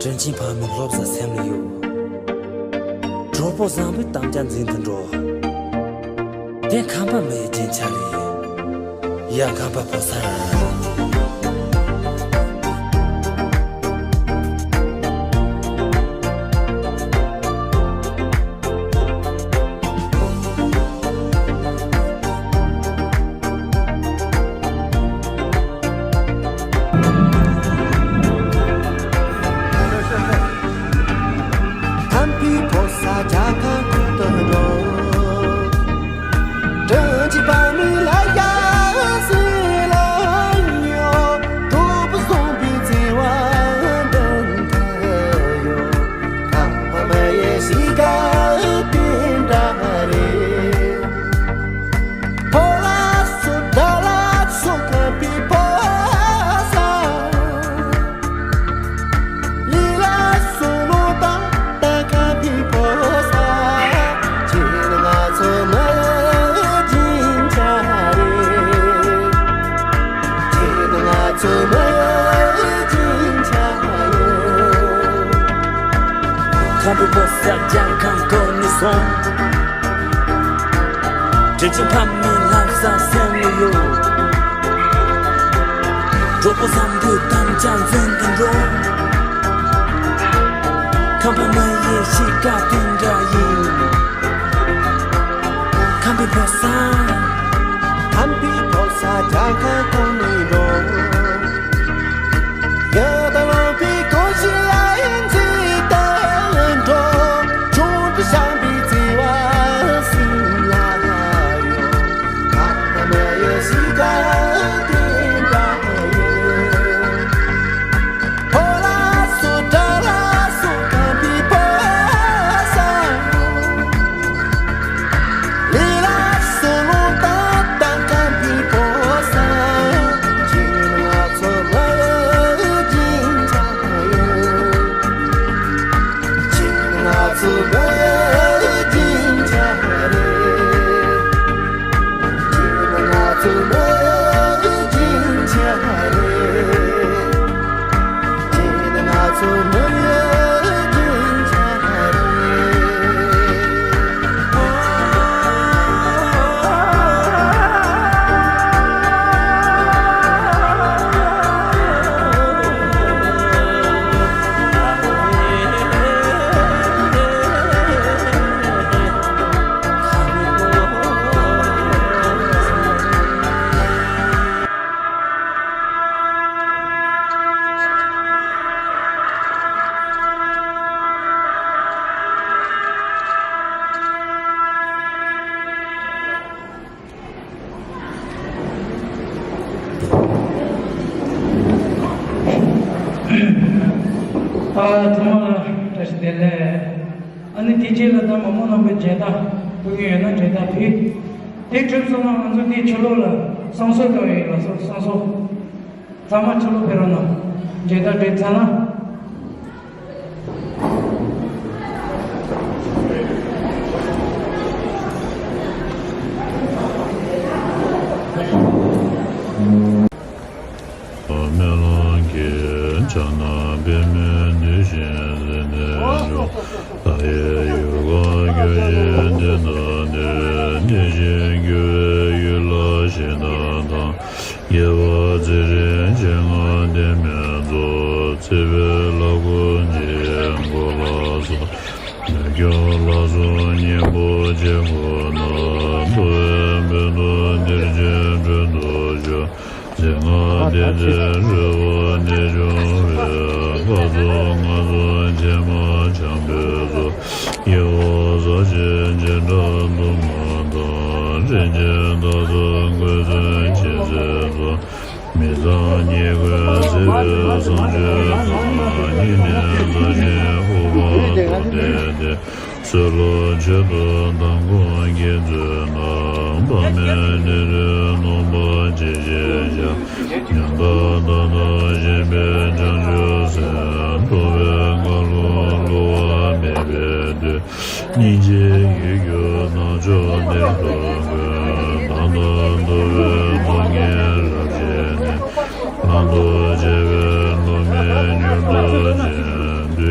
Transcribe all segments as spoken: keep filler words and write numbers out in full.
དྲིན་ཆེན་ཕ་མའི་བློ་བཟང་སེམས་ལ་ཡོད། གྲོགས་པོ་བཟང་པོའི་དམ་བཅའ་འཛིན་དུ་འགྲོ། དེ་ཁམས་པ་མི་ཡི་རྒྱན་ཆ་རེད། ཡ་ཁམས་པ་ཕོ་གསར། ཁམས་པའི་ཕོ་གསར་རྒྱལ་ཁམས་ཀུན་ཏུ་འགྲོ། དྲིན་ཆེན་ཕ་མའི་བླ་གཞས་སྲིད་ལ་ཡོད། གྲོགས་པོ་བཟང་པོའི་བརྩེ་བ་མདུན་དུ་ཡོད། ཁམས་པ་མི་ཡི་གཤིས་ཀ་དེ་འདྲ་རེད། ཕོ་ལ་སོགས་དགྲ་ལ་སོགས་ཁམས་པའི་ཕོ་གསར། ལི་ལ་སོགས་ལོ་དང་ད་ཁམས་པའི་ཕོ་གསར། ཁྱེད་ནི་ང་ཚོ་མི་ཡི་རྒྱན་ཆ་རེད། ཁྱེད་ནི་ང་ཚོ་མི་ཡི་རྒྱན་ཆ་རེད། ཁམས་པའི་ཕོ་གསར་རྒྱལ་ཁམས་བསྐོར་ནས་སོང་། དྲིན་ཆེན་ཕ་མའི་བླ་གཞས་སེམས་ལ་ཡོད། གྲོགས་པོ་བཟང་པོའི་དམ་བཅའ་འཛིན་དུ་འགྲོ། ཁམས་པ་མི་ཡི་གཤིས་ཀ་དེ་འདྲ་ཡིན། ཁམས་པའི་ཕོ་གསར། ཁམས་པའི་ཕོ་གསར་རྒྱལ་ཁམས་བསྐོར་ནས་འགྲོ། ཡ་ད་ལང་པའི་གོ་ཤི་ལ་ཡིན་ཚེ་ད་འགྲོ། ཆུང་དུ་བྱམས་པའི་བརྩེ་བ་སྲིད་ལ་ཡོད། ཁམས་པ་མི་ཡི་གཤིས་ཀ་དེ་འདྲ་ཡོད། ཕོ་ལ་སོགས་དགྲ་ལ་སོགས་ཁམས་པའི་ཕོ་གསར། ལི་ལ་སོགས་ལོ་དང་ད་ཁམས་པའི་ཕོ་གསར། ཁྱེད་ནི་ང་ཚོ་མི་ཡི་རྒྱན་ཆ་ཡིན། ཁྱེད་ནི་ང་ཚོ་མི་ཡི་རྒྱན་ཆ་རེད། ཁྱེད་ནི་ང་ཚོ་མི་ཡི་རྒྱན་ཆ་རེད། ཁྱེད་ནི་ང་ཚོ་མི་ཡི་རྒྱན་ཆ་རེད། ཨ། ཚང་མ་ལ་བཀྲ་ཤིས་བདེ་ལེགས། ཨ་ནི་དེ་རྗེས་ལ་ད་མ་མོ་རྣམ་པའི་མཇལ་དར་ཕུལ་མཁན་ཡོད་ན་མཇལ་དར་ཕུལ། དེ་གྲུབ་སོང་ན་ང་ཚོ་དེའི་ཕྱི་ལོགས་ལ་བསང་གསོལ་གཏོང་ཡིན་ལགས་སོ། བསང་གསོལ། ཚང་མ་ཕྱི་ལོགས་ཕེབས་རོགས་གནང་། མཇལ་དར་སྒྲིག་ཚར་ན། སྨོན་ལམ་གྱི་ཕྱག་ན་པདྨོ་བདུད་བཞི་ཟིལ་གནོན་མཆོག་ལྷ་ཡི་ཡུལ་གང་བསྐྱོད་ཅིང་དེ་ན་འདིར་བདེ་ཞིང་འགྱུར་བའི་ཡུལ་ལ་གཤེགས་པ་དང་། རྒྱལ་བ་ཚེ་རིང་སྤྱན་སྔར་བདེ་མོས་རྫོགས། ཚེ་འཕོས་ལྷ་སྐུ་འཇིགས་སྒོ་ལ་སོགས། མི་སྐྱོབ་ལ་སོགས་གཉེན་པོ་ཆེ་ཁོ་ན། འགྲོ་བའི་དོན་དུ་འདིར་ཕྱིན་དྲུང་དུ་བཞུགས། ཟིལ་དངར་བདེ་སྟེར་རོལ་པ་འདི་བྱུང་བས། བཀའ་སྩལ་སྔར་སོགས་ཕྱི་མ་འཆང་བའི་ཚོགས། ཡི་དྭགས་ཟག་བཅས་འཇིགས་སྐྲག་སྡུག་བསྔལ་དང་། རིན་ཆེན་བདག་འཛིན་འགོས་བཙོན་ཇི་སྲིད་སོགས། མི་ཚངས་སྙིགས་ཀུན་སེལ་བའི་བསང་མཆོད་དང་། སྙིགས་མའི་ཟག་ཆེན་ཨུཏྤལ་དུ་བསྟེན་ཏེ། ཚེ་ལོ་མཆོད་དོ་དམ་སྐོང་བགྱིས་མཛོད་ན། དཔག་མེད་ནད་གདོན་ནོངས་པ་ཇི་ཞིག་བྱ། ཉམ་ཐག་མཐའ་དག་ཞེན་པའི་བྱང་ཆུབ་སེམས། རྟོག་པའི་འཁར་ལོ་བསླུ་བ་མེད་པའི་མཐུས། སྙིང་རྗེས་ཡིད་གྱུར་ནག་ཕྱོགས་འདིར་ཐུགས་བསྐུལ། སྡང་དང་འདོད་པའི་གདོང་བརྒྱན་རབ་བཞེངས་ནས། ལམ་དུ་བྱེད་པའི་བློ་མིག་མྱུར་དུ་བྱིན།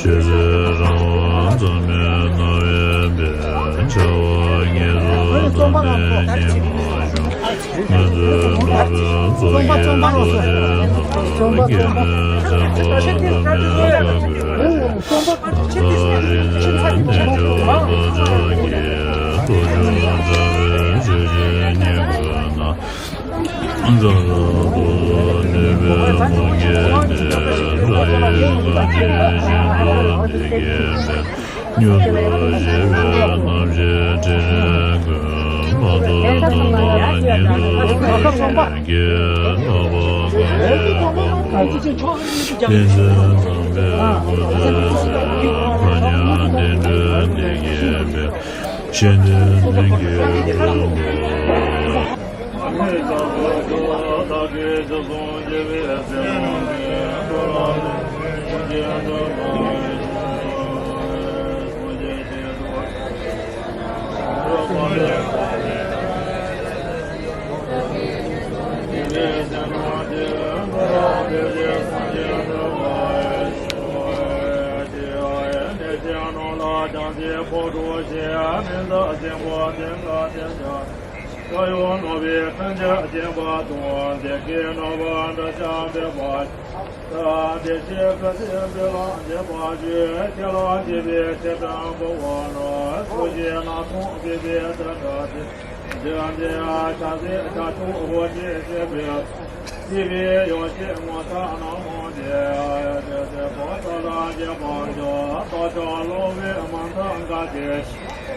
ཆོས་ཚུལ་རང་དབང་འཛམ་གླིང་སྣང་བའི་དཔལ། བྱ་བ་ངན་སོང་མཚམས་མེད་ཉི་མ་ཤོག་ངལ་རྩོལ་འགྲོ་བའི་མཚོ་སྐྱེས་རྡོ་རྗེ་ཐར་པ། སྐྱེ་གནས་བཙན་པོ་འཛམ་བུའི་ཁ་བའི། ནམ་མཁའ་རིག་འཛིན་རྣལ་འབྱོར་བདག་ཅག་གི། ཐུགས་མཆོག་དགྲ་བོའི་ཆོས་བཞིན་ཉེ་བར་གནས། ཛྙཱ་ན་ཏོ་ནུས་པའི་མུ་གེ་ནས། རང་ཡི་ངོ་འཕྲོད་བཞིན་དུ་བདེ་སྐྱིད་སྤེལ། མྱུར་དུ་ཞི་བའི་རྣམ་ཤེས་དྲིན་ལན་ཀུན། མ་ཐོབ་ཐོབ་པ་ཉིད་དུ་བསྔོ་བའི་དགེ་བསྔོ་བ་གང་བྱེད་པ། བསྟན་འཛིན་བཟང་པོའི་སྐུ་ཚེ་གསལ། མཁའ་མཉམ་བདེ་འགྲོའི་བདེ་སྐྱིད་སྤེལ། གཞན་དོན་མཐུན་གྱི་སྐུ་གསུང་ཐུགས། ཡོན་ནོར་བུའི་ཕྲིན་ལས་བརྒྱན་པ་དང་། བདེ་སྐྱིད་ནོར་བུ་འདི་ཕྱིར་འཕེལ་བར་བདེ་གཤེགས་ཀུན་གྱི་སྤྱི་ལ་འཇུག་པར་བྱེད་པའི་ཁྱེད་ལ་མཆོད་པའི་ཕྱིར་དྲན་འབུལ་བ་ནི། ཐུགས་རྗེ་སྣ་ཚོགས་སྤེལ་པའི་ཚུལ་དང་ལྡན་ཏེ། ཕྱག་འཚལ་ཕྱག་མཆོག་འོད་ཀྱི་སྤྲུལ་པས། སྲིད་པའི་ཡེ་ཤེས་ངོ་མཚར་རྣམ་མང་སྟེ། དེ་ཚེ་བོད་དུ་ལ་རྒྱས་པར་གྱུར། རྟགས་བཅུ་སློབ་དཔོན་མན་དཱ་ག་ཏེ།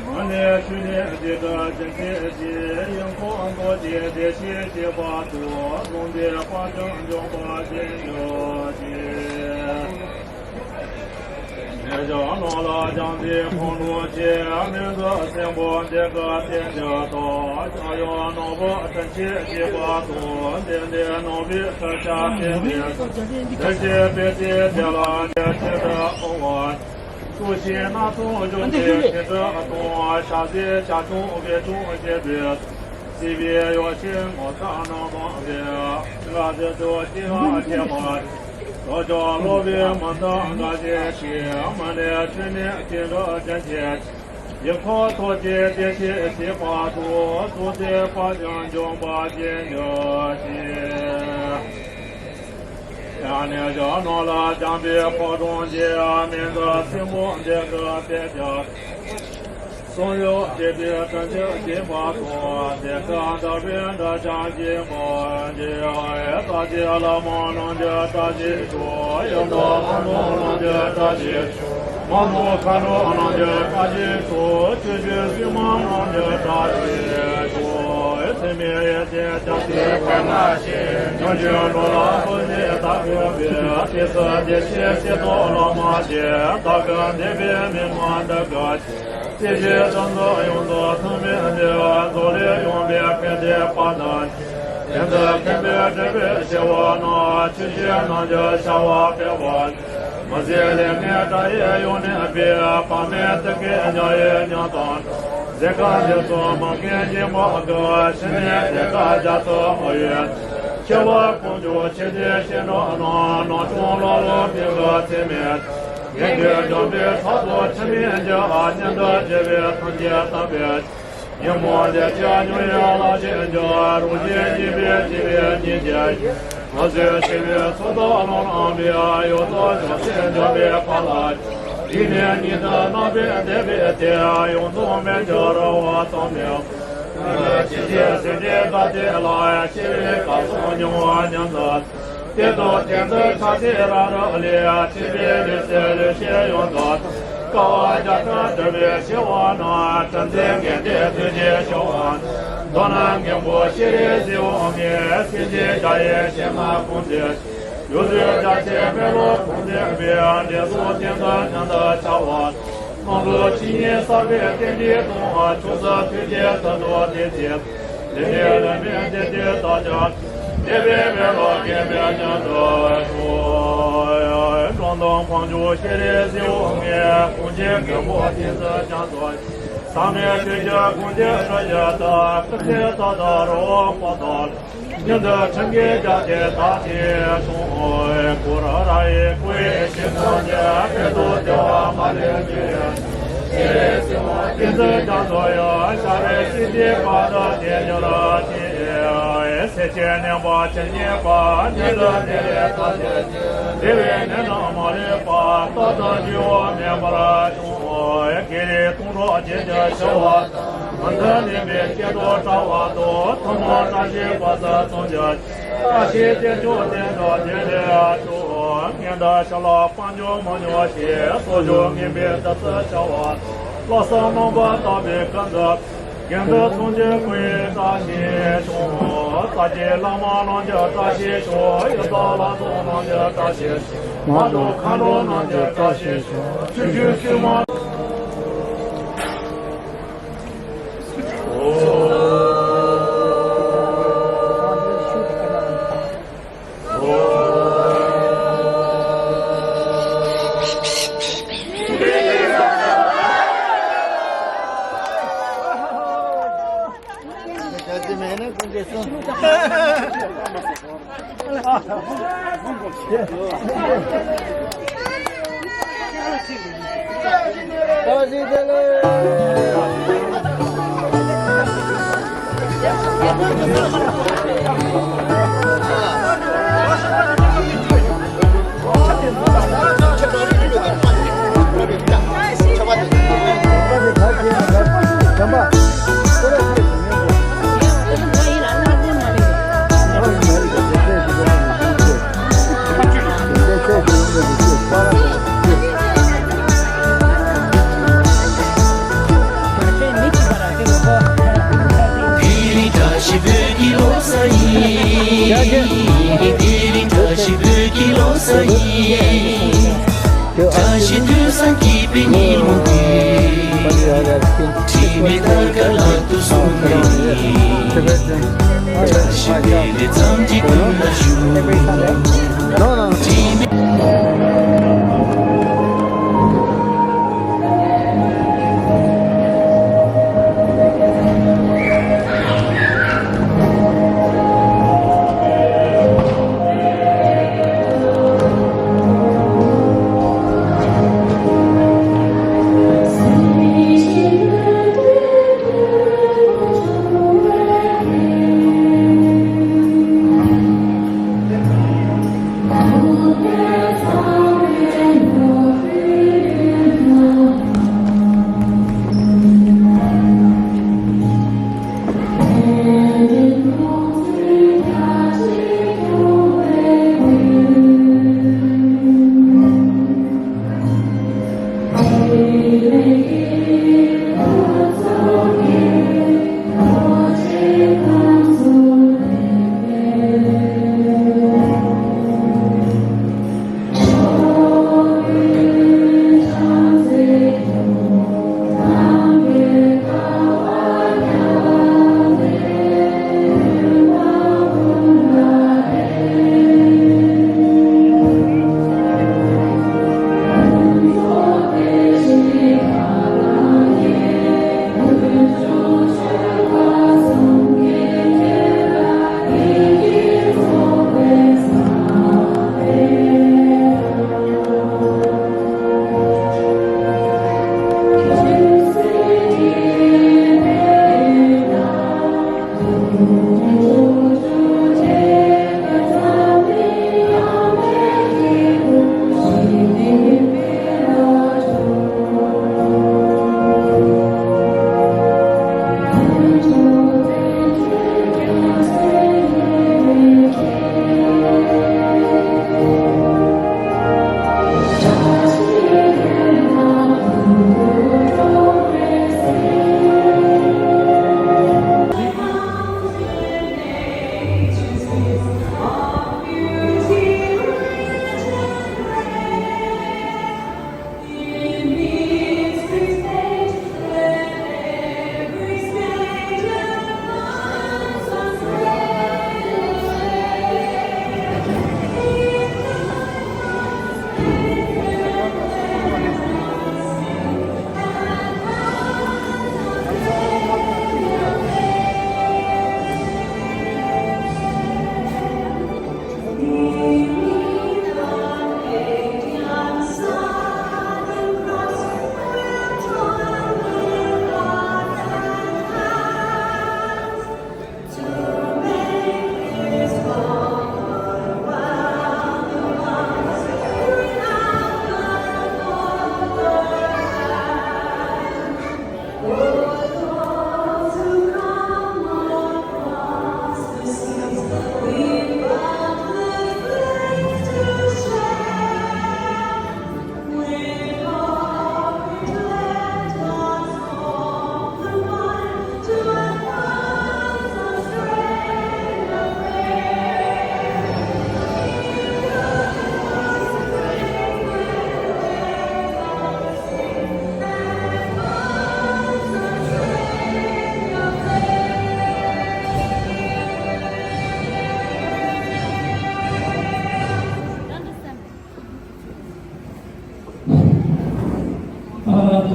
མ་ཎི་མཆོད་ནས་དེ་སྒྲ་ཇི་སྙེད་ཅིག་ཡང་ཁོ་ཐོག་གི་བདེ་གཤེགས་ཀྱི་བར་དུ་གཟུངས་འདི་དཔལ་ཀྱང་འབྱུང་བར་བྱིན་གྱུར་ཅིག་ནས་ཞག་ནང་ལ་བྱང་སེམས་ཕུང་ཁྲོལ་ཆེ། སྨན་རྩི་སྲིན་པོ་འདི་སྐད་བསྟན་གྱི་ཐོག་ཕྱག་གཡོན་ནོར་བུ་དྲིན་ཆེན་གྱི་བར་དུ་ལྡན་ཏེ་ནོར་བུའི་ཁྲི་ཕྱག་བསྟན་ཏེ། དྲིན་ཆེན་དཔལ་དེ་དེ་ལ་ཉེར་གཅིག་ཏུ་འཕོ་བ། ཕྱོགས་བཞིའི་སྣ་ཚོགས་འཇོམས་པའི་ཁྲི་ཕྲག་དང་། ཕྱག་འཚལ་ཕྱག་མཆོག་དབུས་ཕྱོགས་བཞི་པའི། སྲིད་པའི་ཡེ་ཤེས་ངོ་མཚར་རྣམ་མང་སྟེ། ལྷ་དེ་ཚོ་སྤྱན་སྔར་མཁྱེན་པ། རྟགས་བཅུ་སློབ་དཔོན་མན་དཱ་ག་ཏེ་ཡིས། མ་ཎི་མཆོད་ནས་དེ་སྒྲ་ཇི་སྙེད་ཅིག་ཡང་ཁོ་ཐོག་གི་བདེ་གཤེགས་ཀྱི་བར་དུ་གཟུངས་འདི་དཔལ་ཀྱང་འབྱུང་བར་བྱིན་གྱུར་ཅིག་ཡང་ནས་ཞག་ནང་ལ་འཇམ་པའི་ཕོ་བྲང་གི་སྨན་རྩི་སྲིན་པོ་འདི་སྐད་བསྟན་ཀྱང་། གསུང་ཡུག་ཆེ་བའི་དྲིན་ཆེན་གྱི་བར་དུ་བདེ་ཁམས་དག་པའི་འབྲས་ཀྱང་བྱིན་པར་བགྱི། རྟག་གཅིག་ལྷ་མོ་རྣམས་ཀྱི་བཀྲ་ཤིས་ཤོག་ཡང་དག་ལྷ་མོ་རྣམས་ཀྱི་བཀྲ་ཤིས་ཤོག་མ་ནུ་མཁའ་འགྲོ་རྣམས་ཀྱི་བཀྲ་ཤིས་ཤོག་ཆོས་སྐྱོང་སྲིན་མོ་རྣམས་ཀྱི་བཀྲ་ཤིས་ཤོག་ཚད་མེད་ཡེ་ཤེས་རྒྱ་མཚོའི་དཔལ་ནག་ཞིག་སྙོམས་འཇུག་འགྲོ་ལ་བློ་ནི་དག་ཡོད་པའི། དེ་ཚེ་བདེ་གཤེགས་གསེར་ཏོག་ལོ་མ་ཞིག་བདག་གི་བདེ་བའི་མིང་ང་འདི་སྐད་ཅེས། སྲིད་ཞིའི་དོན་དུ་ཡོངས་སུ་ཐུན་མིན་འདི། རྫོགས་ལས་ཡོང་བའི་ཕན་བདེའི་བར་དུ། དེང་འདིར་མཁན་པོས་སྤྲད་པའི་ཞི་བ་ནི། ཆོས་བཤད་རྣམས་ཀྱི་བྱ་བ་སྤེལ་བར། མི་ཟད་ལས་ངན་དགྲ་ཡི་ཡོན་ཏན་སྤེལ། བག་མེད་དུ་སྐད་ཉག་གི་ཉག་དང་། ཟེར་ཁ་འདི་ཚོ་མ་མཁན་གྱི་མ་གི། ཕྱི་ནས་དེ་ཁ་རྒྱ་མཚོ་ཨོ་ཡོད། ཆེ་བ་ཀུན་ཀྱང་ཆེ་སྟེ་ཤེས་འགྲོ་རྣམས། ནང་སྐྱོང་ལོ་ལོ་སྤེལ་གི་ཚད་མེད། ངན་གྱི་འཇོམས་པའི་ཕྲག་དོག་ཆེ་མིན་གྱི། གཉེན་དུ་བྱེད་པའི་ཐམས་ཅད་དམ་པའི། ཉོན་མོངས་དེ་ཅག་ཉུང་ཡང་ལ་ཞེན་གྱི། རང་བཞིན་གཉིས་པའི་སྐྱེ་བའི་གཉིས་ཀྱི། མ་བཟོད་ཆེ་བའི་ཚོགས་དང་ལོངས་རྣམ་པའི། ཡོངས་སུ་འཇོམས་ཤིང་འཇོམས་པའི་ཕ་ལ། དེ་ནས་ཉིད་དུ་རྣམ་པར་བལྟས་པའི་ཚེ། ཡོངས་སུ་མི་འགྱུར་བ་ཙམ་མེད། ཅི་ཕྱིར་སེམས་ཅན་དག་དེ་ལ། ཆེ་བའི་སྐལ་བཟང་མྱུར་བར་མྱུར་དུ། དེ་དང་དེང་དུ་ཆགས་ཞེན་རག་རུ་ལས། ཆེ་བའི་ལུས་སེམས་ལུས་ཤེས་ཡོངས་སུ། དཀའ་བ་བརྒྱ་ཕྲག་བསྒྲུབ་པའི་ཆེ་བ་ན། དྲིན་ཅན་དགེ་འདུན་ཐུགས་རྗེའི་ཞབས། མདོར་ན་མགོན་པོ་ཤྲཱི་སིདྡྷི་ཨོ་ངས། སེམས་ཅན་བརྒྱ་ཡི་ཞེན་ལྔ་སྤངས་ཏེ། ཡུལ་དུས་རྒྱ་ཆེར་མེ་ལོང་ཁོང་འཛིན་པའི། འབྲས་བུ་དེང་དུ་མྱུར་དུ་འཆར་བར། སྣང་གྲོལ་ཇི་སྙེད་བསགས་པའི་རྟེན་འབྲེལ་དང་། མཆོག་གསུམ་ཐུགས་རྗེའི་མཐུ་སྟོབས་ལྡན་ཅིང་། ལས་འབྲས་ལས་མིན་བདེ་སྐྱིད་རྟག་ཅར། འདས་པའི་མེ་ལོང་སྐྱེ་མེད་མྱུར་དུ་ཤོག་སྒྲོལ་མ་དང་འཕགས་མཆོག་ཤྲཱི་སིདྡྷི་ཨོ་ངས། གོང་ཆེན་མགོན་པོ་དེང་དུ་བསྐྱངས་སོ། ཟག་མེད་ཐུགས་རྒྱུད་དགོངས་འགྲེལ་ཧྲཱིཿ་ཡ་ཏ། སྐུ་ཚེ་རྟག་ཏུ་རོལ་པ་ལྟར། ཉོན་དུ་ཁྲིམས་ཀྱི་རྒྱ་ཆེ་དག་ཅིང་འབྱུང་། སྐུ་ར་ར་ཡི་སྐུ་ཡི་ཞིང་ཁམས་ཀྱི་ཕན་དུ་བདེ་བ་མ་ལུས་ཀྱི། ཞེས་གསོལ་བ་ཏིང་འཛིན་རྒྱ་མཚོ་ཡི། ཤར་བའི་སྲིད་པའི་བར་དུ་དེ་ཉིད་ཀྱི། སྲས་ཆེན་ནེམ་པ་ཇི་སྙེད་པ། ཉིད་དུ་བདེ་བའི་མཐའ་ཡས་ཀྱི། བདེ་བའི་གནས་རྣམས་མ་ལུས་པ། རྟག་ཏུ་འགྱུར་བ་མེད་པར་འབྱུང་། བགེགས་རིགས་དུག་གྲོགས་ཅན་གྱི་ཞི་བ་དང་། མི་མཐུན་ནད་པའི་བཅད་དུ་བྱ་བ་དང་། ཐུན་མོང་བཀྲ་ཤིས་པ་སངས་གསུམ་གྱི། བཀྲ་ཤིས་རྟེན་མཆོག་བརྟན་དུ་བརྟན་ལས་སྐྱོང་། ངན་དང་བྱ་ལ་དཔལ་འབྱོར་མི་ཉུང་ཞིང་། སྲོག་གཅོད་ངན་པའི་དགྲ་སྲི་ཞི་བ་དང་། ལྷག་བསམ་རྣམ་པར་དག་པའི་ཀུན་ཏུ། དགེ་འདུན་ཚོགས་ཀྱི་སྐུ་ཡི་བཀྲ་ཤིས་ཤོག །རྩ་བརྒྱུད་བླ་མ་རྣམས་ཀྱི་བཀྲ་ཤིས་ཤོག །ཡི་དམ་ལྷ་ཚོགས་རྣམས་ཀྱི་བཀྲ་ཤིས་ཤོག །མ་འགྲོ་མཁའ་འགྲོ་རྣམས་ཀྱི་བཀྲ་ཤིས་ཤོག །ཆོས་སྐུ་བསོད་ནམས། བོད་ཀྱི་བཀྲ་ཤིས་བོད་ཀྱི་ལོ་གསར་ཡིན། བོད་ཀྱི་བཀྲ་ཤིས་བོད་ཀྱི་ལོ་གསར་ཡིན། བཀྲ་ཤིས་དུས་བཟང་སྐྱིད་པའི་ཉིན་མོ་འདི། དྲི་མེད་དར་དཀར་ལག་ཏུ་བཟུང་ནས། བཀྲ་ཤིས་བདེ་ལེགས་ཚང་གཅིག་ཀུན་ལ་ཞུ། དྲི་མེད།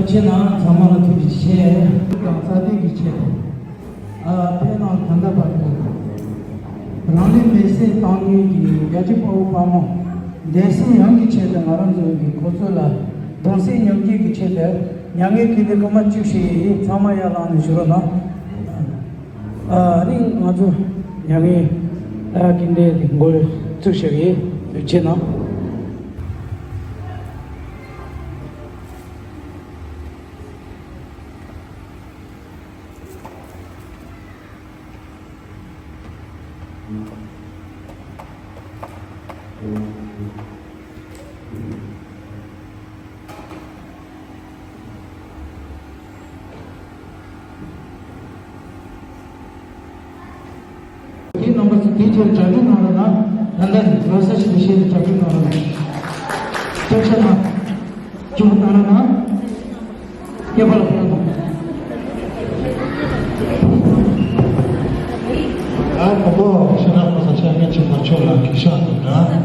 ཁྱེད་རྣམས་ཚང་མ་ལ་ཐུགས་རྗེ་ཆེ། དང་རྩ་དོན་གྱི་ཆེད་དུ། ཨ་ཕེབས་གནང་ད་ལྟ་བར་དུ། རང་ལུས་མེར་སྲེག་བཏང་མཁན་གྱི་རྒྱལ་གཅེས་དཔའ་བོ་དཔའ་མོ། བདེན་སྲིད་ཡོངས་ཀྱི་ཆེད་དུ་ང་རང་ཚོ་གི་འཁོར་ཚོ་ལ་གདུང་སེམས་མཉམ་སྐྱེད་ཀྱི་ཆེད་དུ་མྱ་ངན་གུས་འདུད་སྐར་མ་བཅུ་ཞིག་ཚང་མ་ཡར་ལངས་ནས་ཞུ་རོགས་གནང་། ཨ་ནི་ང་ཚོ་མྱ་ངན་ཨ་གུས་འདུད་འགོ་ཚུགས་ཞུ་གི་ཡོད། ཆེ་ན། དེའི་རྣམ་པ་ཚོ་དེའི་ཆེད་གྲ་སྒྲིག་གནང་རོགས་གནང་། ད་ལྟ་ལོ་གསར་ཞིག་ཏུ་བཤད་དེ་གྲ་སྒྲིག་གནང་རོགས་གནང་། སྐྱབས་ཆ་དང་། སྐྱོ་བོ་གནང་རོགས་གནང་། སྐྱེས་པ་ལ་ཕོག་དང་། ཡང་གོང་པོ་ཤེས་རབ་ཕོ་བྲང་ཤར་མི་ཆེན་པོ་མཆོག་ལ་གུས་ཕྱག་དང་སྦྲགས།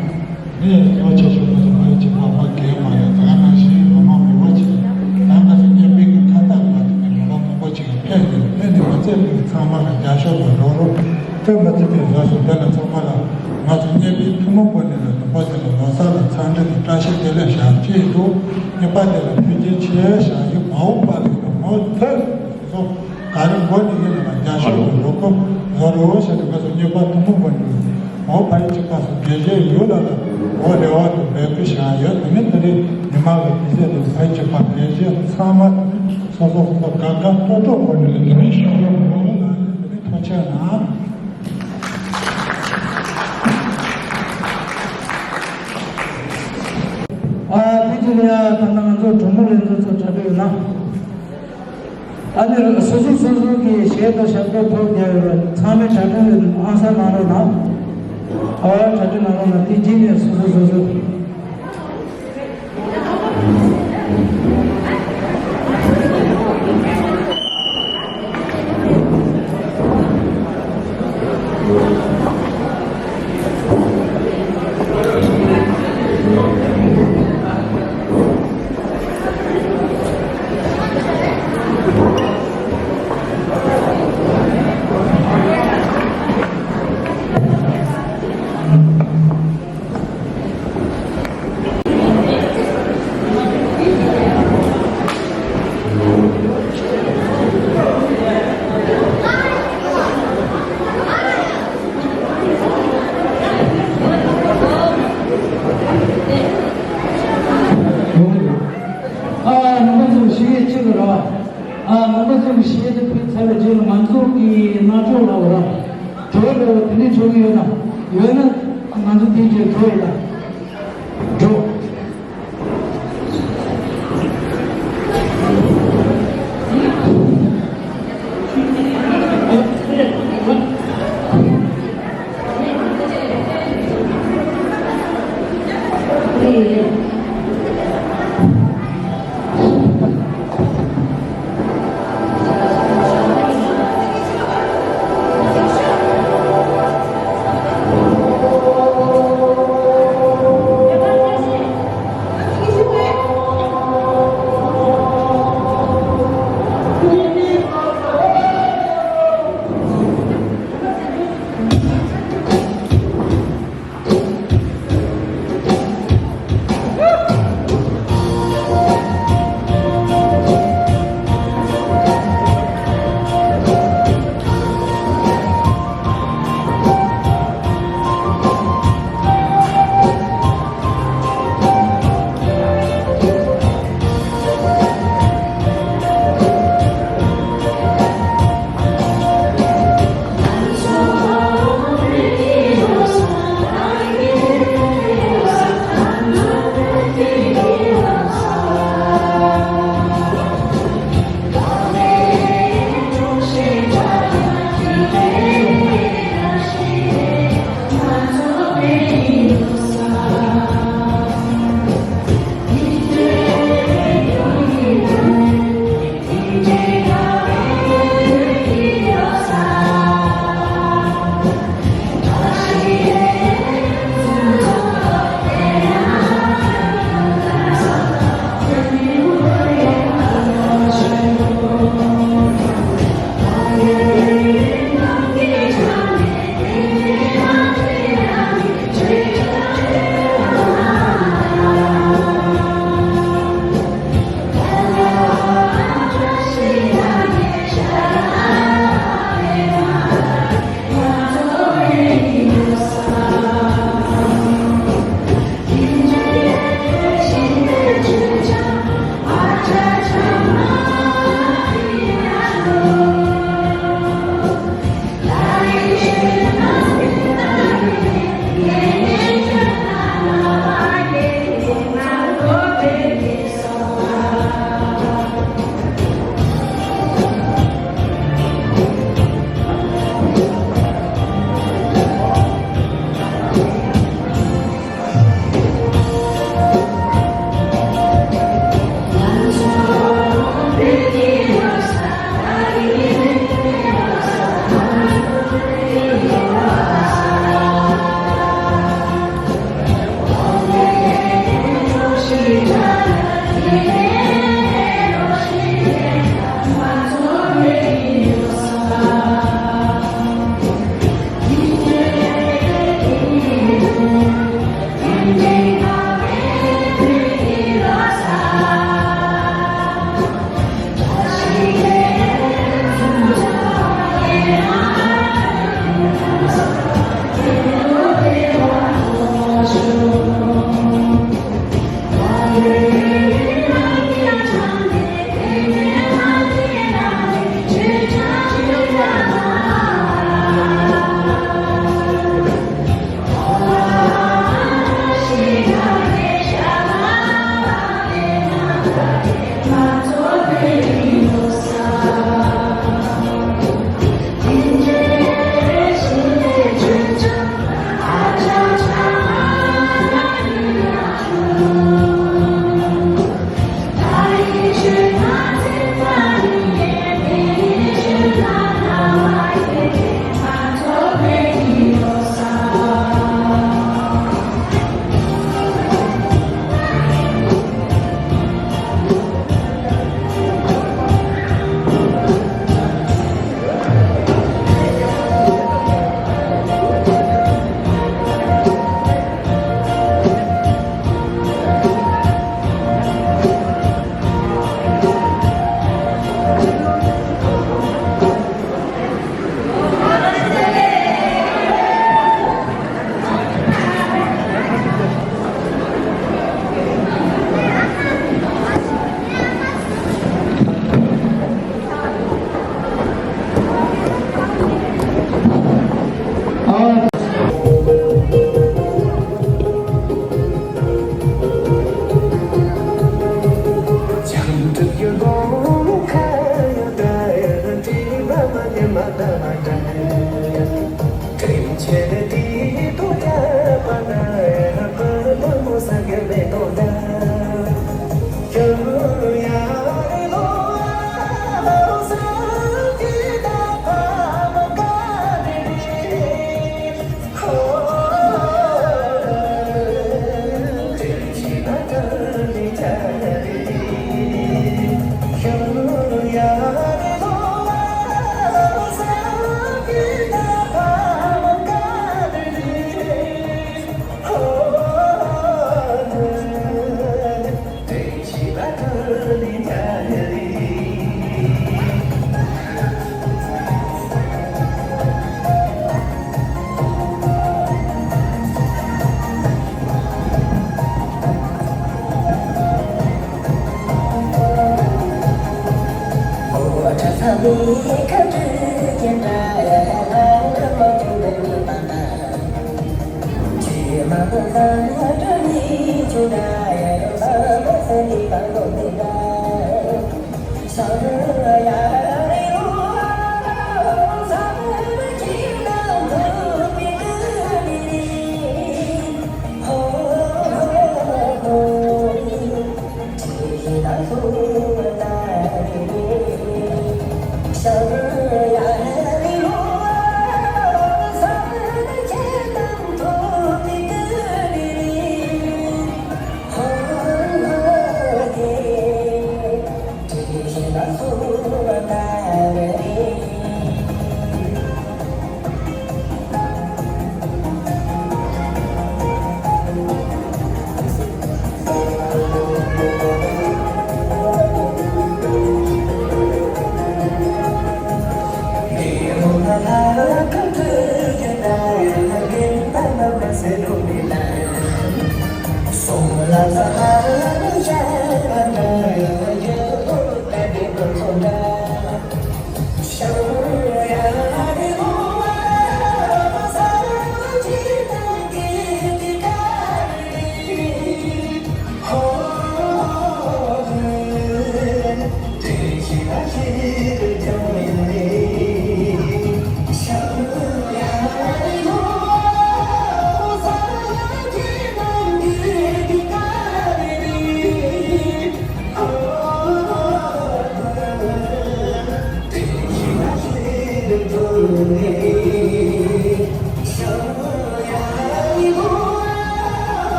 ངས་གཙོ་ཆེ་ཤོས་ང་ཚོ་ཕ་ཡུལ་གྱི་འཕགས་པ་དགེ་མ་ཡོད་ད་ག་ནང་བཞིན་ལོ་མང་མི་བ་ཅིག་ད་ང་ཚོ་གཉེན་སྤུན་གྱི་ཁ་བཏགས་ལ་དེ་ནས་ལོ་མང་མང་པོ་ཅིག་ཕེབས་ཏེ་ཕེབས་ནས་མ་ཚད་པའི་ཚང་མ་ལ་རྒྱབ་སྐྱོར་དང་རོགས་རོགས་ཕེབས་མ་ཚད་པའི་རོགས་སུ་དེ་ལ་ཚང་མ་ལ་ང་ཚོ་གཉེན་སྤུན་ཐུན་མོང་སྒོ་ནས་ལ་ནུབ་པ་དེ་ལ་ལོ་གསར་ལ་འཚམས་འདྲི་དང་བཀྲ་ཤིས་བདེ་ལེགས་ཞག་གཅིག་འདུག་གཉིས་པ་དེ་ལ་ཐུགས་རྗེ་ཆེ་ཞག་ཡིག་མའོ་པ་ལི་དང་མའོ་ཐོས་སོ། ག་རེ་མགོ་ནས་ཡིན་ལ་རྒྱ་ཤོག་གི་རོ་ཁོ་རོ་རོ་ཞེས་ཏེ་ཁོ་ཚོ་གཉིས་པ་ཐུན་མོང་མ་འགྲུལ། མའོ་ཕ་ཡི་གཅིག་པ་སོ་དགེ་བཤེས་ཡུལ་ལ་ལ་འོ་རེ་བ་དང་འབད་བརྩོན་བྱ་ཡོད། དེ་ནི་དེ་རིང་ཉི་མ་ལ་དགེ་བཤེས་དང་ཕ་ཡི་གཅིག་པ་དགེ་བཤེས་ཚང་མ་སོ་སོ་སོ་སོ་དགའ་དགའ་སྤྲོ་སྤྲོ་ཁོ་ནས་ལ་དེ་རིང་ཤོག་རོ་མོ་ལ་ལ་དེ་རིང་ཐུགས་རྗེ་གནང་། ཨ་དེ་ཅི་ལ་ཡ་ད་ནང་ང་ཚོ་གྲོགས་མོ་ལྷན་ཚོགས་ཚོ་གྲ་སྒྲིག་ཡོད་ན། ཨ་ནི་སོ་སོ་སོ་སོ་གི་གཞས་དང་ཞབས་བྲོ་ཐོག་རྒྱག་ཡོད་པ་ཚང་མས་གྲ་སྒྲིག་ཨང་གསར་གནང་རོགས་གནང་། ཨ་གྲ་སྒྲིག་གནང་རོགས་གནང་། དེ་རྗེས་ནས་སོ་སོ་སོ་སོ། ཨ་ནང་པ་ཚོ་ཞིག་ཡས་ཆེ་གི་ར། ཨ་ནང་པ་ཚོ་ཞིག་ཡས་དེ་ཕུལ་ཚར་བའི་རྗེས་ལ་ང་ཚོ་གི་སྣ་ཚོགས་ལ་འོ་ར། གྲོས་འདྲ་བོ་དེ་འདྲའི་ཆོག་གི་ཡོད་ན། ཡོད་ན་ང་ཚོ་དེའི་རྗེས་གྲོས་ཡོད་ན། འགྲོ།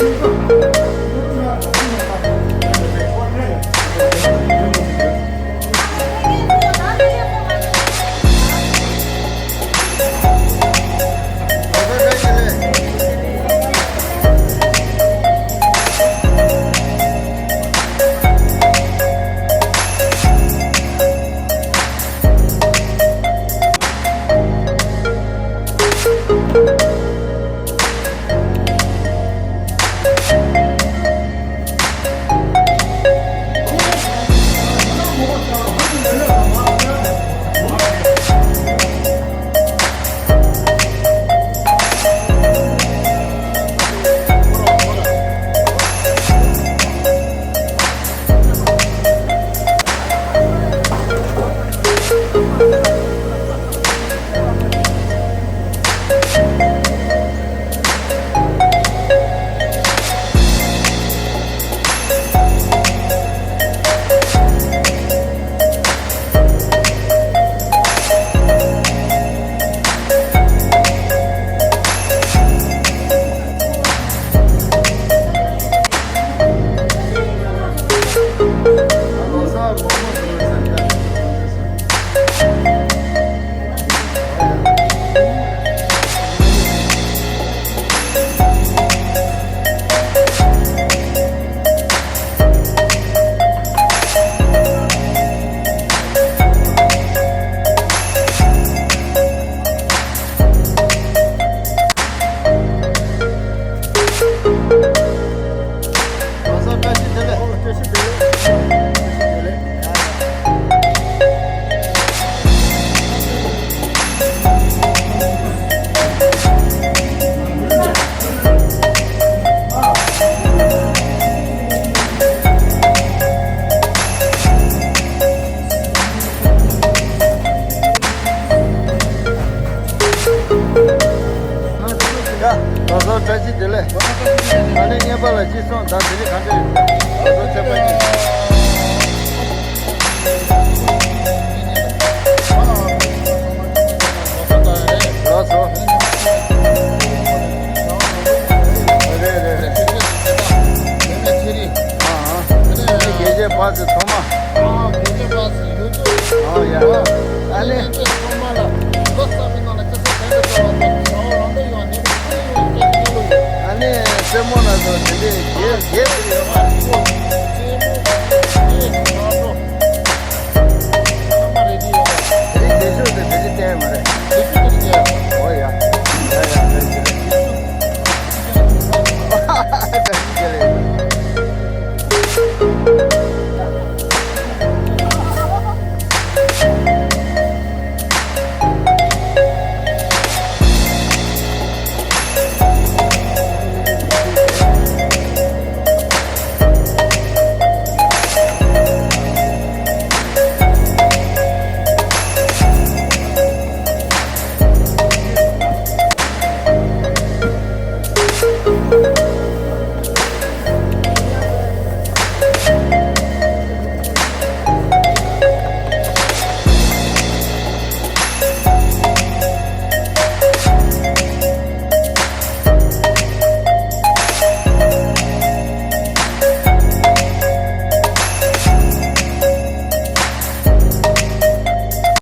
གོང་ས་བཀྲ་ཤིས་བདེ་ལེགས། བཀྲ་ཤིས་བདེ་ལེགས། བཀྲ་ཤིས་བདེ་ལེགས། ཡ། ད་གཟོད་བཀྲ་ཤིས་བདེ་ལེགས། ཨ་ནི་རྔན་པ་ལགས་ཅིག་སོང་། ད་དེ་རིང་ག་འདྲ་ཡོད། ད་གཟོད་ཚེ་དཔག་ཉིན། ལགས་སོ། རེད་རེད་རེད། ཨ་ཨ། ཨ་ནི་རྒྱལ་གཅེས་དཔའ་རྩལ་ཐོག་མ། ཨ་ཡ། ཨ་ནི། ཨ་ནི་རྩེད་མོ་ལ་སོགས་དེ་འདྲའི་རྒྱལ་རྒྱལ་ཟེར་ཡོད་པ། དེ་རིང་རྒྱལ་ཤོས་དེ་དེ་འདྲའི་བསྟན་མ་རེད།